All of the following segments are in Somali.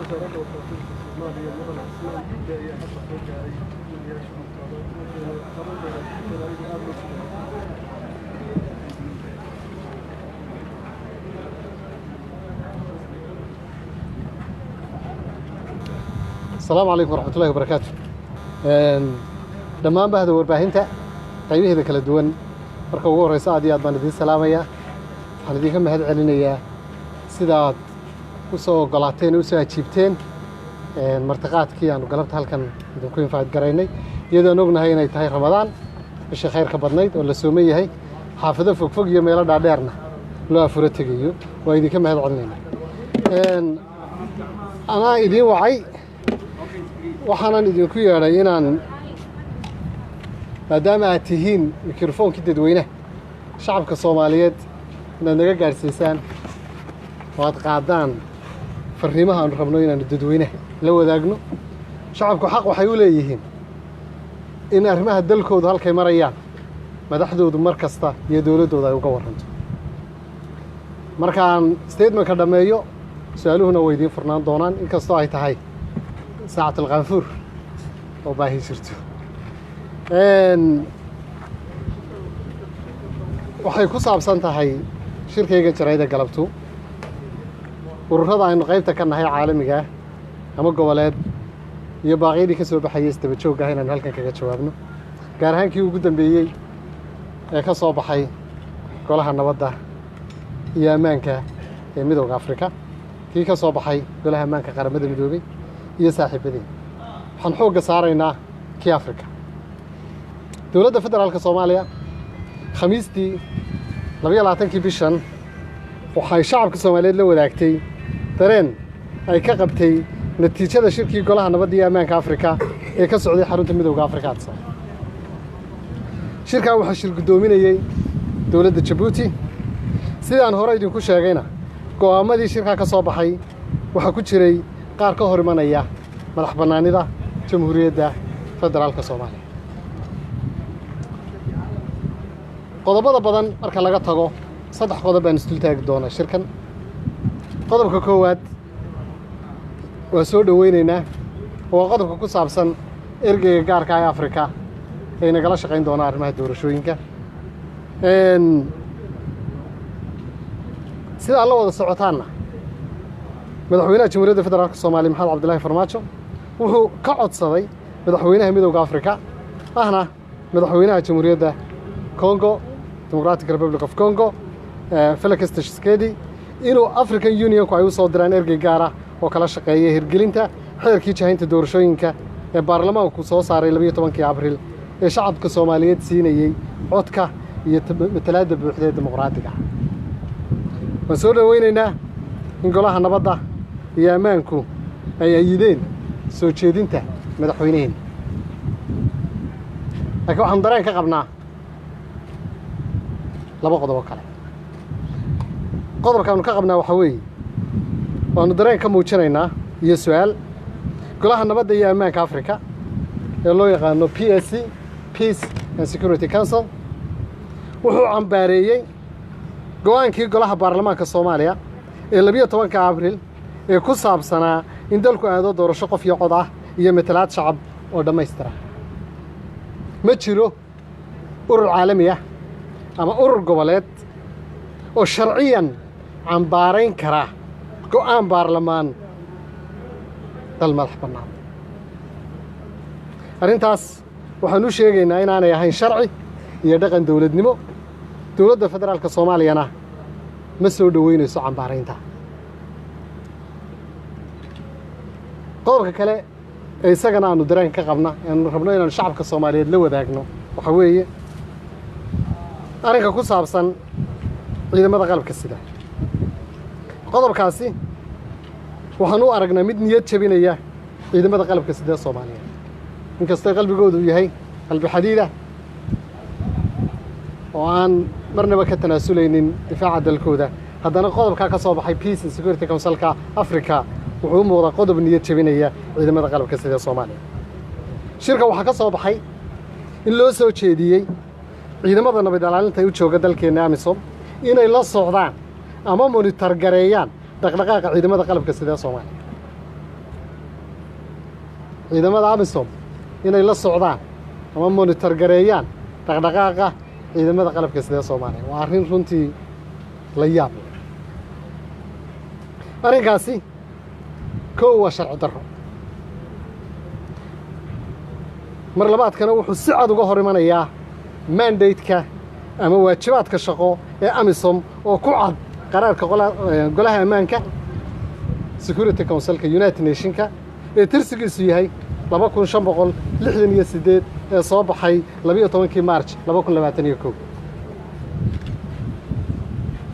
Wasaaradda Warfaafinta Soomaaliya, Mudan Cismaan Dubbe, ayaa hadda soo gaaray wariyaasha hortooda, wuxuuna qaban doonaa jaraa'id aada loo sugayo. Asalaamu calaykum waraxmatullahi wabarakaatu. Dhammaan bahda warbaahinta qaybaheeda kala duwan, marka ugu horreysa aad iyo aad baan idiin salaamayaa. Waxaan idinka mahad celinayaa sidaad u soo ogolaateen oo u soo ajiibteen martiqaadkii aanu galabta halkan idinku infaad garaynay, iyadoon ognahay inay tahay Ramadaan, bishii khayrka badnayd oo la sooman yahay, xaafado fogfog iyo meelo dhaadheerna loo afuro tegayo. Waa idinka mahad celinaynaa. Anaa idiin wacay, waxaanan idinku yeedhay inaan, maadaama aad tihiin mikrofoonkii dadweynaha shacabka Soomaaliyeed, inaad naga gaadhsiisaan oo aad qaadaan farriimaha aanu rabno inaanu dadweynaha la wadaagno. Shacabku xaq waxay u leeyihiin in arrimaha dalkoodu halkay marayaan madaxdoodu mar kasta iyo dowladdooda ay uga warranto. Markaan statementka dhammeeyo, su-aaluhuna way idiin furnaan doonaan, inkastoo ay tahay saacat alkhanfuur oo baahi jirto. Waxay ku saabsan tahay shirkayga jaraa'ida galabtu ururada aynu qaybta ka nahay caalamiga ah ama goboleed iyo baaqyadii ka soo baxayay isdaba joogga ah inaanu halkan kaga jawaabno, gaar ahaan kii ugu dambeeyey ee ka soo baxay Golaha Nabadda iyo Ammaanka ee Midowda Afrika, kii ka soo baxay Golaha Ammaanka Qaramada Midoobey iyo saaxiibadeen. Waxaan xoogga saaraynaa kii Afrika. Dowladda Federaalka Soomaaliya Khamiistii 22-kii bishan waxay shacabka Soomaaliyeed la wadaagtay dareen ay ka qabtay natiijada shirkii Golaha Nabadda iyo Ammaanka Afrika ee ka socday xarunta Midowda Afrika, Addis Ababa. Shirkan waxaa shir guddoominayey dowladda Jabuuti. Sidaan hore idinku sheegayna, go'aammadii shirkaa ka soo baxay waxaa ku jiray qaar ka hor imanaya madax bannaanida Jamhuuriyadda Federaalka Soomaaliya. Qodobada badan marka laga tago, saddex qodob baan isdul taagi doonaa shirkan. Qodobka koowaad waa soo dhoweynaynaa, oo waa qodobka ku saabsan ergeyga gaarka ah ee Afrika ee nagala shaqayn doona arrimaha doorashooyinka. Sida aad la wada socotaanna, madaxweynaha Jamhuuriyadda Federaalka Soomaaliya, Maxamed Cabdillaahi Farmaajo, wuxuu ka codsaday madaxweynaha Midowda Afrika ahna madaxweynaha Jamhuuriyadda Congo, Democratic Republic of Congo, Felix Tshisekedi, inuu African Unionku ay u soo diraan ergey gaara oo kala shaqeeya hirgelinta xeerkii jahaynta doorashooyinka ee baarlamaanku soo saaray 12-kii Abril ee shacabka Soomaaliyeed siinayey codka iyo matalaadda buuxda ee dimuqraadiga. Waan soo dhoweynaynaa in Golaha Nabadda iyo Ammaanku ay ayideen soo jeedinta madaxweynaheena, laakiin waxaanu dareen ka qabnaa laba qodob oo kale. Qodobkaanu ka qabnaa waxaa weeye, waanu dareen ka muujinaynaa iyo su-aal, Golaha Nabadda iyo Ammaanka Africa ee loo yaqaano PSC, Peace and Security Council, wuxuu cambaareeyey go-aankii Golaha Baarlamaanka Soomaaliya ee 12-ka Abril ee ku saabsanaa in dalku aado doorasho qof iyo cod ah iyo matalaad shacab oo dhammaystira. Ma jiro urur caalami ah ama urur goboleed oo sharciyan cambaarayn kara go'aan baarlamaan dal madax bannaan. Arrintaas waxaan u sheegaynaa inaanay ahayn sharci iyo dhaqan dowladnimo. Dowladda Federaalka Soomaaliyana ma soo dhoweynayso cambaaraynta. Qodobka kale ee isagana aanu dareen ka qabna, aanu rabno inaanu shacabka Soomaaliyeed la wadaagno, waxaa weeye arrinka ku saabsan ciidamada qalabka sida. Qodobkaasi waxaan u aragnaa mid niyad jebinaya ciidamada qalabka sida ee Soomaaliyeed, inkastoo qalbigoodu yahay qalbi xadiida oo aan marnaba ka tanaasulaynin difaaca dalkooda, haddana qodobkaa ka soo baxay Peace and Security Councilka Africa wuxuu u muuqdaa qodob niyad jebinaya ciidamada qalabka sida ee Soomaaliya. Shirka waxaa ka soo baxay in loo soo jeediyey ciidamada nabad ilaalinta u jooga dalkeenna, AMISOM, inay la socdaan ama monitor gareeyaan dhaqdhaqaaqa ciidamada qalabka sida ee Soomaaliya. Ciidamada AMISOM inay la socdaan ama monitor gareeyaan dhaqdhaqaaqa ciidamada qalabka sida Soomaaliya waa arrin runtii la yaab leh. Arrinkaasi kow waa sharci darro. Mar labaadkana wuxuu si cad uga hor imanayaa mandate-ka ama waajibaadka shaqo ee AMISOM oo ku cad qaraarka golaha ammaanka, Security Councilka United Nationka, ee tirsigiisu yahay 2568 ee soo baxay 12-kii March 2021.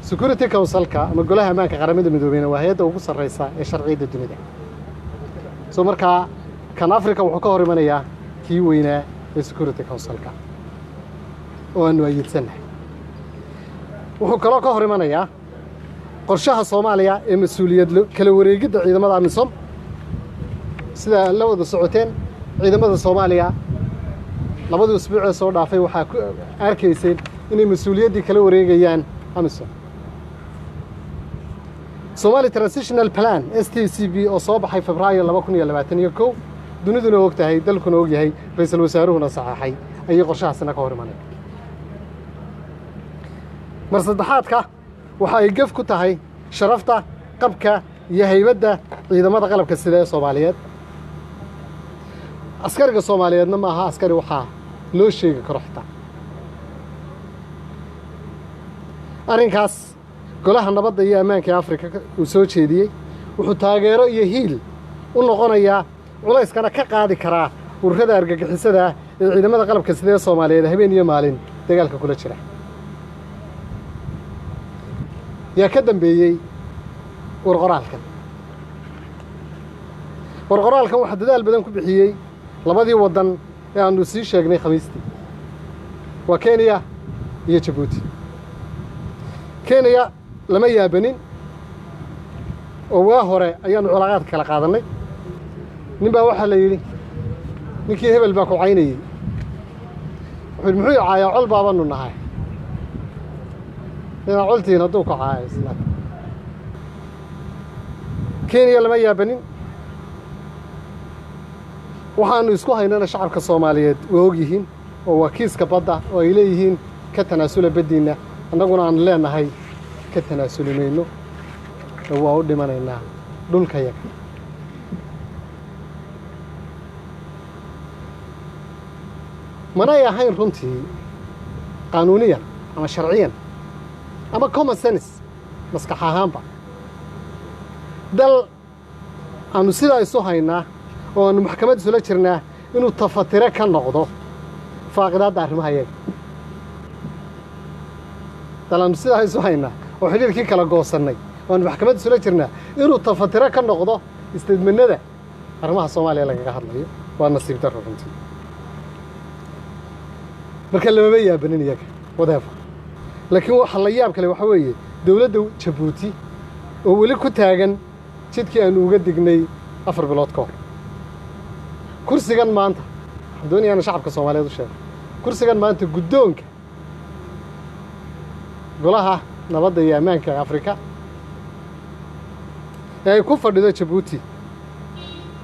Security Councilka ama golaha ammaanka Qaramada Midoobeyna waa hay-adda ugu sarreysa ee sharciyadda dunida. So markaa kan Africa wuxuu ka hor imanayaa kii weynaa ee Security Councilka oo aanu ayiidsannahay. Wuxuu kaloo ka hor imanayaa qorshaha Soomaaliya ee mas-uuliyad kala wareegidda ciidamada AMISOM. Sida la wada socoteen, ciidamada Soomaaliya labadii usbuuc ee soo dhaafay waxaa ku arkayseen inay mas-uuliyaddii kala wareegayaan AMISOM. Somali Transitional Plan STCB oo soo baxay Febraayo 2021, duniduna og tahay, dalkuna og yahay, ra-iisul wasaaruhuna saxeexay, ayay qorshahaasina ka hor imanaya. Mar saddexaadka waxa ay gef ku tahay sharafta, qabka iyo haybadda ciidamada qalabka sida ee Soomaaliyeed. Askariga Soomaaliyeedna ma aha askari waxaa loo sheegi karo xitaa. Arrinkaas golaha nabadda iyo ammaanka ee Afrika uu soo jeediyey wuxuu taageero iyo hiil u noqonayaa, culayskana ka qaadi karaa ururada argagixisada ah ee ciidamada qalabka sida ee Soomaaliyeed habeen iyo maalin dagaalka kula jira. Yaa ka dambeeyey warqoraalkan? Warqoraalkan waxaa dadaal badan ku bixiyey labadii waddan ee aanu sii sheegnay Khamiistii, waa Kenya iyo Jabuuti. Kenya lama yaabanin oo waa hore ayaannu culaaqaadka kala qaadannay. Nin baa waxaa la yidhi, ninkii hebel baa ku caynayey. Wuxuu yidhi, muxuu i caayaa? Col baabanu nahay. Inaa coltihiin hadduu ku caayo isla. Kenya lama yaabanin. Waxaannu isku haynana shacabka Soomaaliyeed waa og yihiin, oo waa kiiska badda oo ay leeyihiin ka tanaasula baddiinna, annaguna aanu leenahay ka tanaasuli mayno ee waa u dhimanaynaa dhulkayaga. Manay ahayn runtii qaanuuniyan ama sharciyan ama common sense, maskax ahaanba, dal aanu sidaa isu haynaa oo aanu maxkamad isula jirnaa inuu tafatire ka noqdo faaqidaadda arrimaha yaga. Dal aanu sidaa isu haynaa oo xidhiirkii kala goosannay oo aanu maxkamad isula jirnaa inuu tafatire ka noqdo istaidmanada arrimaha Soomaaliya lagaga hadlayo waa nasiib darro runtii. Marka lamama yaabanin iyaga wadeefa, laakiin waxa la yaab kale waxa weeye dowladda Jabuuti oo weli ku taagan jidkii aanu uga dignay 4 bilood ka hor. Kursigan maanta waxaan doonayaa inaan shacabka Soomaaliyeed u sheego, kursigan maanta guddoonka golaha nabadda iyo ammaanka ee Afrika ee ay ku fadhido Jabuuti,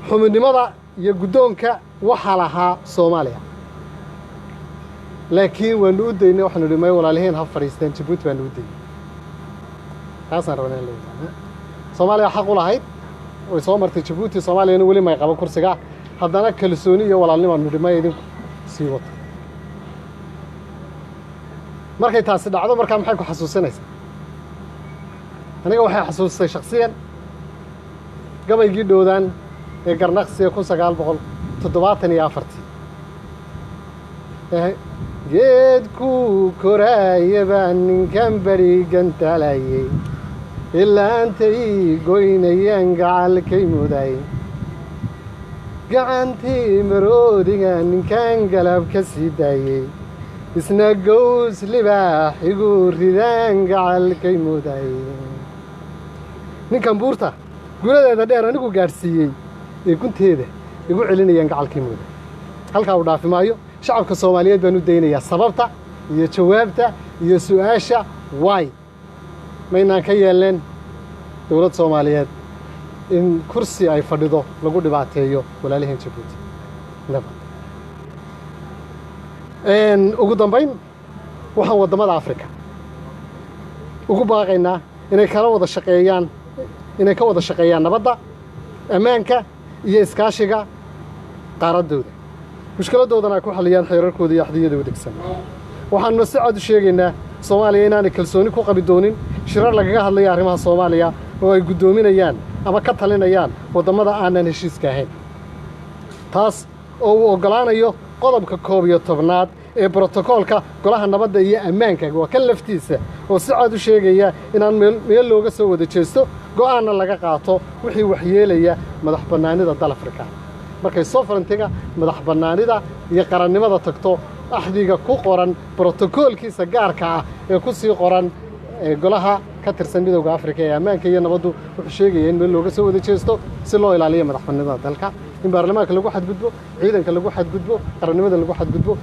xubinnimada iyo guddoonka waxaa lahaa Soomaaliya, laakiin waanu u daynay. Waxaanu idhi may, walaalihiin ha fadhiisteen, Jabuuti baanu u daynay. Taasaan rabnaa in la yidhaahdo Soomaaliya xaq u lahayd, way soo martay Jabuuti, Soomaaliyana weli may qaban kursiga. Haddana kalsooni iyo walaalnimaanu nidhi may, idinku sii wato. Markay taasi dhacdo markaa maxay ku xasuusinaysaa? Aniga waxay xasuustay shaksiyan gabaygii Dhowdaan ee Garnaqsiga 1974-tii. Geedkuu koraaya baa ninkan beri gantalayey, ilaantay goynayaan gacalkay muday, gacantii maroodiga ninkan galab ka sii daayey, isna gows libaax igu ridaan gacalkay muday, ninkan buurta guradeeda dheer anigu gaadhsiiyey ee gunteeda igu celinayaan gacalkii muday. Halkaa uu dhaafi maayo. Shacabka Soomaaliyeed baan u daynayaa sababta iyo jawaabta iyo su'aasha: waay maynaan ka yeelneen dowlad Soomaaliyeed In kursi ay fadhido lagu dhibaateeyo walaalaheen Jabuuti, never. Ugu dambayn, waxaan waddamada Africa ugu baaqaynaa inay kala wada shaqeeyaan, inay ka wada shaqeeyaan nabadda, ammaanka iyo iskaashiga qaaraddooda, mushkiladoodana ay ku xalliyaan xeerarkooda iyo axdiyada udegsan. Waxaanuna si cad u sheegaynaa Soomaaliya inaanay kalsooni ku qabi doonin shirar lagaga hadlaya arrimaha Soomaaliya oo ay guddoominayaan ama ka talinayaan waddamada aanan heshiiska ahayn, taas oo uu oggolaanayo qodobka 11aad ee brotokoolka Golaha Nabadda iyo Ammaanka. Waa kan laftiisa oo si cad u sheegaya inaan meel looga soo wada jeesto, go'aanna laga qaato wixii waxyeelaya madax bannaanida dal Afrika. Markay sovereignty-ga, madax bannaanida iyo qarannimada tagto, axdiga ku qoran brotokoolkiisa gaarka ah ee ku sii qoran ee golaha ka tirsan Midowda Afrika ee ammaanka iyo nabaddu wuxuu sheegaya in meel looga soo wada jeesto si loo ilaaliyo madax bannaanida dalka. In baarlamaanka lagu xadgudbo, ciidanka lagu xadgudbo, qarannimada lagu xadgudbo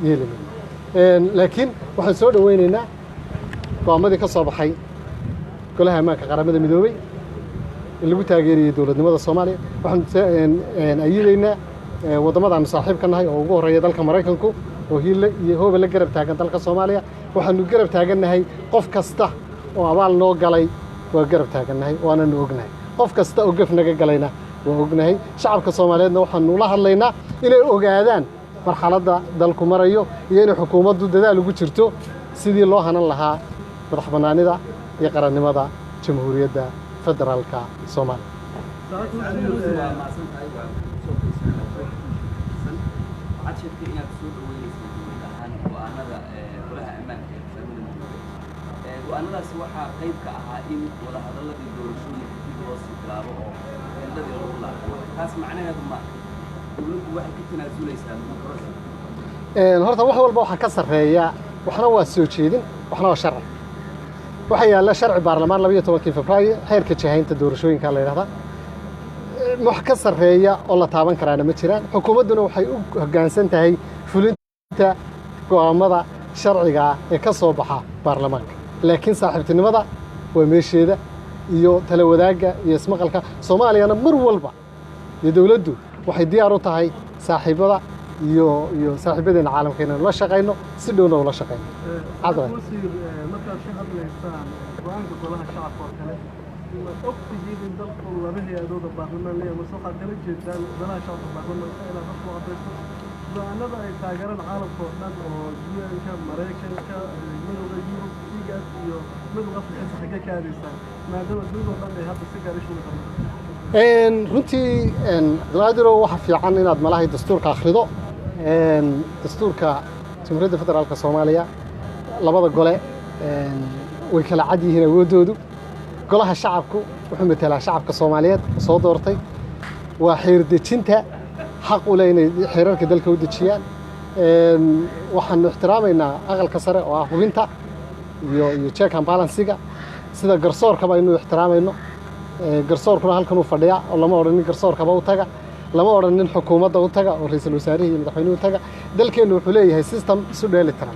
yeeli mayno. Laakiin waxaan soo dhoweynaynaa go'aamadii ka soo baxay Golaha Ammaanka Qaramada Midoobey in lagu taageerayay dowladnimada Soomaaliya. Waxaan ayidaynaa waddamadaanu saaxiibka nahay oo ugu horreeya dalka Maraykanku oo hiille iyo hooba la garab taagan dalka Soomaaliya. Waxaanu garab taagannahay qof kasta oo abaal noo galay, waa garab taagannahay, waananu ognahay. Qof kasta oo gef naga galayna waa ognahay. Shacabka Soomaaliyeedna waxaanu la hadlaynaa inay ogaadaan marxaladda dalku marayo iyo inay xukuumaddu dadaal ugu jirto sidii loo hanan lahaa madax bannaanida iyo qarannimada Jamhuuriyadda Federaalka Soomaaliya. Waa mahadsantahay. Waa soo faysan. Waxaad sheegtay inaad soo dhaweynaysa guud ahaan go'aanada Golaha Ammaanka ee Qaramada Midoobay. Go'aanadaasi waxaa qayb ka ahaa in wadahadaladii doorashooyinka dib loo sii bilaabo oo xildadii lagu laabto. Taas macnaheedu ma dowladdu waxay ka tanaasuleysaa muddo? Horta wax walba waxaa ka sarreeya, waxna waa soo jeedin, waxna waa sharci. Waxaa yaalla sharci baarlamaan 12-kii Febraayo, xeerka jihaynta doorashooyinka la yidhahdaa. Wax ka sarreeya oo la taaban karaana ma jiraan. Xukuumadduna waxay u hoggaansan tahay fulinta go'aamada sharciga ah ee ka soo baxa baarlamaanka. Laakiin saaxiibtinimada waa meesheeda iyo tala wadaagga iyo ismaqalka. Soomaaliyana mar walba iyo dowladdu waxay diyaar u tahay saaxiibada iyo saaxiibadeena caalamka inaynu la shaqayno, si dhowna ula shaqayno. Cabdi. Wasiir, markaad ka hadlaysaan go'aanka Golaha Shacabka oo kale, ma og tihiin in dalku laba hay'adooda baarlamaan leeyahay, mase waxaad kala jeedaan Golaha Shacabka baarlamaanka inaad dadku caddayso go'aanada ay taageeraan caalamka oo dhan, oo UN-ka, Maraykanka, Midowda Yurub, IGAD iyo Midowda Afrika, xaggee ka aadaysaan maadaama dunida oo dhan ay hadda si gaar ishuga qabto? Runtii Cabdilqaadirow, waxa fiican inaad malahay dastuurka akhrido. Dastuurka Jamhuuriyadda Federaalka Soomaaliya, labada gole way kala cad yihiin awooddoodu. Golaha Shacabku wuxuu matelaa shacabka Soomaaliyeed oo soo doortay, waa xeer dejinta, xaq u leh inay xeerarka dalka u dejiyaan. Waxaanu ixtiraamaynaa Aqalka Sare oo ah hubinta iyo check and balance-iga, sida garsoorkaba aynu ixtiraamayno. Garsoorkuna halkan uu fadhiyaa oo lama odhanin garsoorkaba u taga, lama odhanin xukuumadda u taga oo ra'iisul wasaarihii iyo madaxweynuhu u taga. Dalkeennu wuxuu leeyahay system isu dheeli tiran.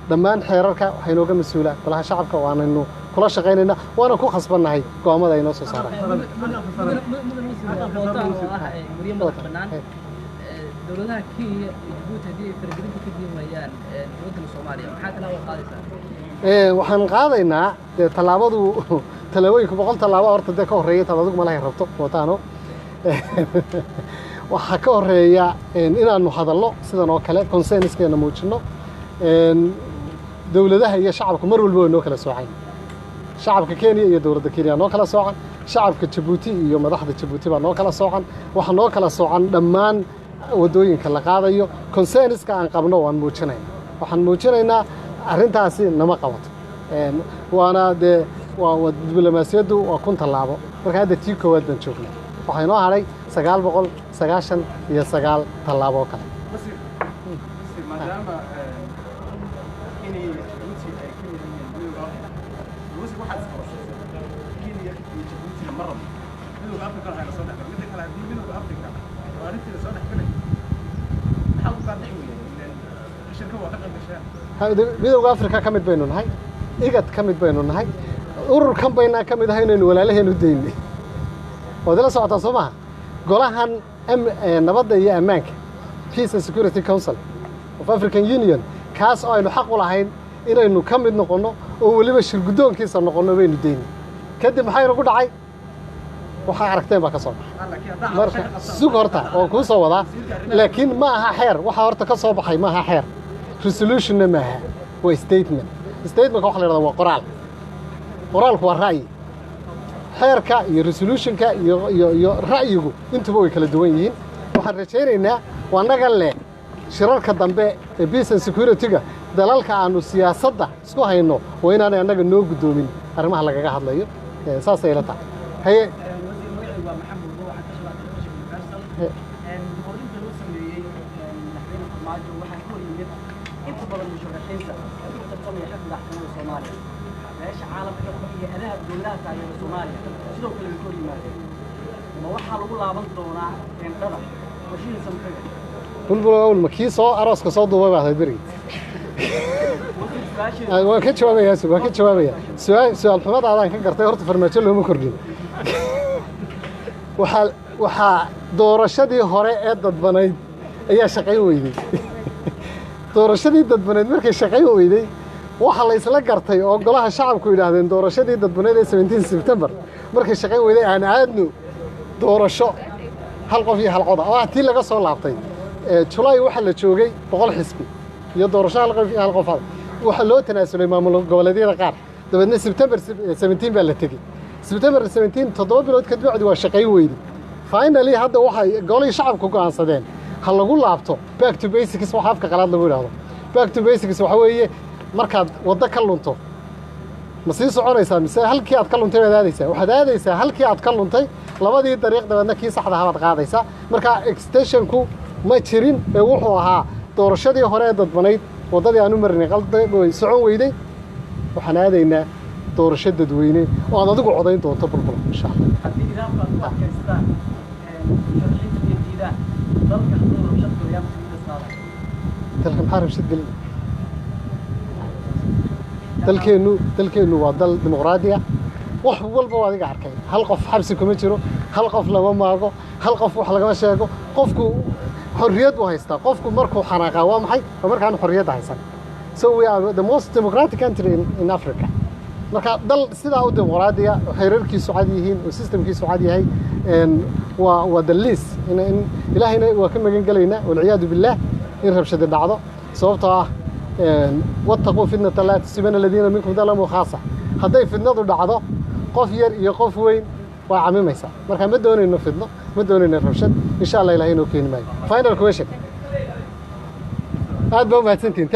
Dhammaan xeerarka waxaa inooga mas'uula Golaha Shacabka, waanaynu kula shaqaynaynaa, waana ku khasbannahay go'aamada ay noo soo saaraan. Mudan wasiir, Bootaan oo ah wariye madax bannaan, dowladaha Kenya iyo Jabuuti haddii ay faragelinta ka diin waayaan waddanka Soomaaliya, maxaa tallaabo qaadaysaa? Waxaan qaadaynaa dee tallaabadu, tallaabooyinku 100 tallaabo horta dee ka horreeya intaad adigu malahay rabto. Wataano waxaa ka horreeya inaanu hadallo sidan oo kale, concerns-keena muujinno. Dowladaha iyo shacabku mar walba way noo kala soocan. Shacabka Kenya iyo dowladda Kenya noo kala soocan, shacabka Jabuuti iyo madaxda Jabuuti baa noo kala soocan. Waxaa noo kala soocan dhammaan waddooyinka la qaadayo. Concerns-ka aan qabno waan muujinayna, waxaan muujinaynaa arrintaasi nama qabato. Waana dee waa diblomaasiyaddu waa 1000 tallaabo. Marka hadda tii koowaad baan joognaa, waxaa inoo hadhay 999 tallaabo oo kale. Wasiir, maadaama Kenya iyo Jabuuti ay ka mid yihiin Midowga Afrika, wasiir, waxaad isqabashaysay Kenya iyo Jabuutina ma rabno Midowga Afrika waxaa la soo dhex galay. Midda kale, haddii Midowga Afrika oo arrintii la soo dhex galay, maxaa u qaadixi weyday ileen shirka waa ka qayb gashaan? Midowga Afrika ka mid baynu nahay, IGAD ka mid baynu nahay, ururkan baynaan ka mid ahay inaynu walaalaheenu daynay. Waad ila socotaa, soo maaha? Golahan nabadda iyo ammaanka, Peace and Security Council of African Union, kaas oo aynu xaq u lahayn inaynu ka mid noqonno oo weliba shirguddoonkiisa noqonno, baynu daynay. Kadib maxaynu ku dhacay? Waxaa aragteen baa ka soo baxay. Marka sug horta, oo kuu soo wadaa, laakiin ma aha xeer. Waxa horta ka soo baxay ma aha xeer, resolutionna maaha, waa statement. Statementka waxa la yidhahdaa waa qoraal. Qoraalku waa ra'yi. Xeerka iyo resolutionka iyo ra'yigu intuba way kala duwan yihiin. Waxaan rajaynaynaa, waa naga leh, shirarka dambe ee peace and security-ga dalalka aanu siyaasadda isku hayno waa inaanay annaga noo guddoomin arrimaha lagaga hadlayo. Saasay ila tahay. Haye. Wasiir, magacaygu waa Maxamed Buubo, waxaan ka socdaa telefishinka Universal. Kordhinta loo sameeyey madaxweyne Farmaajo waxaa ka hor yimid inta badan musharaxiinta ee ku tartamaya xilka madaxtinimada Soomaaliya. Beesha caalamka iyo adaha dowladaha taageera Soomaaliya sidoo kale way ka hor yimaadeen. Ma waxaa lagu laaban doonaa teendhada qorshihiisa muxuu yahay? Bulbul awl ma kii soo arooska soo duubay baa ahayd berigii? Wasiir, su-aasheedu Waan ka jawaabayaa, waan ka jawaabaya. Su-aal xumadaadaan ka gartay. Horta Farmaajo looma kordhin. Waxaa doorashadii hore ee dadbanayd ayaa shaqayn weyday. Doorashadii dadbaneyd markay shaqayn weyday, waxa la isla gartay oo golaha shacabku yidhaahdeen, doorashadii dadbaneyd ee 17 September markay shaqayn weyday, aan aadno doorasho hal qof iyo hal coda, oo ah tii laga soo laabtay. July waxaa la joogay 100 xisbi iyo doorasho hal qof iyo hal qof. Waxaa loo tanaasulay maamul goboleedyada qaar. Dabeedna September 17 baa la tegey. September 17, 7 bilood kadib bacdi, waa shaqayn weyday. Finally hadda waxay golihii shacabku go'aansadeen ha lagu laabto back to basics, waxa afka qalaad lagu yidhaahdo. Back to basics waxa weeye, markaad waddo ka lunto, ma sii soconaysaa mise halkii aad ka luntay baad aadaysaa? Waxaad aadaysaa halkii aad ka luntay, labadii dariiq, dabeedna kii saxda ahaa baad qaadaysaa. Marka extensionku ma jirin ee wuxuu ahaa doorashadii hore ee dadbanayd waddadii aan u marinay qalda way socon weyday. Waxaan aadaynaa doorasho dadweyne oo aad adigu codayn doonto, Bulbul, insha Allah. Haddii nidaamka aad ku adkaystaan, musharaxiinta iyo diidaan, dalka hadduu rabshad galo, yaa mas-uuliyadda saaraya? Dalka maxaa rabshad gelin? Dalkeennu waa dal dimuqraadi ah. Wax walba waa adiga arkay. Hal qof xabsi kuma jiro, hal qof lama maago, hal qof wax lagama sheego. Qofku xorriyad buu haystaa. Qofku markuu xanaaqaa waa maxay? Waa markaan xorriyadda haysan. So we are the most democratic country in Africa. Marka dal sidaa u dimuqraadiya oo xeerarkiisu cad yihiin oo systemkiisu cad yahay, waa the least in Ilaahayna waa ka magan gelaynaa, walciyaadu billaah, in rabshadi dhacdo, sababtoo ah واتقوا فتنة لا تصيبن الذين منكم ظلموا خاصة. Hadday fitnadu dhacdo, qof yar iyo qof weyn waa camimaysaa. Marka ma doonayno fitno, ma doonayno rabshad, insha Allah. Ilahay inoo keeni maayo. Final question. Aad baa u mahadsantihin.